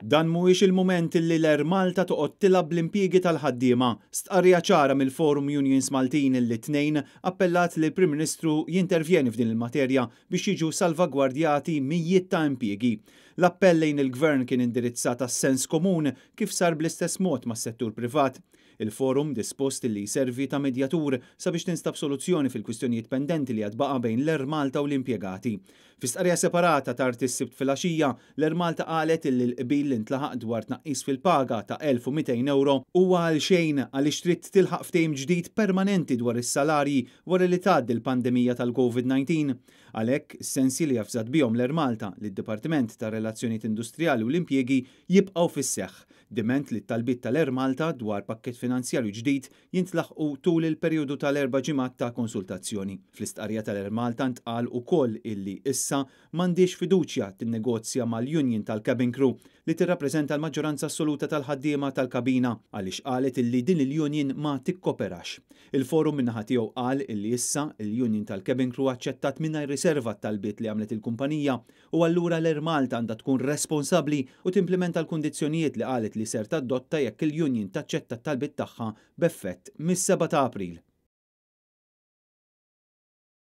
Dan mhuwiex il-mument li l-Air Malta toqgħod tilgħab bl-impjiegi tal-ħaddiema. Stqarrija ċara mill-Forum Unions Maltin li t-Tnejn appellat lill-Prim Ministru jintervjeni f'din il-materja biex jiġu salvagwardjati mijiet ta' impjiegi. L-appell lejn il-Gvern kien indirizzat għas-sens komun kif sar bl-istess mod mas-settur privat. Il-forum dispost li jservi ta' medjatur sabiex tinstab soluzzjoni fil-kwistjonijiet pendenti li għad baqa' bejn l-Air Malta u l-impjegati. Fi stqarrija separata tard is-Sibt filgħaxija, l-Air Malta qalet li l-qbil li ntlaħaq dwar tnaqqis fil-paga ta' 1,200 ewro huwa għalxejn għaliex trid tilħaq ftehim ġdid permanenti dwar is-salarji wara li tgħaddi l-pandemija tal-Covid-19. Għalhekk, is-sensji li avżat bihom l-Air Malta lid-Dipartiment tar-Relazzjonijiet Industrijali u l-Impjiegi jibqgħu fis-seħħ, diment li t-talbiet tal-Air Malta dwar pakkett finanzjarju ġdid jintlaħqu tul il-perjodu tal-erba' ġimgħat ta' konsultazzjoni. Fl-istqarrija tal-Air Malta ntqal ukoll illi issa m'għandhiex fiduċja tinnegozja mal-Union tal-Cabin Crew li tirrappreżenta l-maġġoranza assoluta tal-ħaddiema tal-kabina għaliex qalet illi din il-union ma tikkoperax. Il-forum min-naħa tiegħu qal illi issa l-Union tal-Cabin Crew aċċettat mingħajr riserva t-talbiet li għamlet il-kumpanija u allura l-Air Malta għandha tkun responsabbli u timplimenta l-kundizzjonijiet li qalet li ser tadotta jekk il-union taċċetta t-talbiet tagħha b'effett mis-7 ta' April.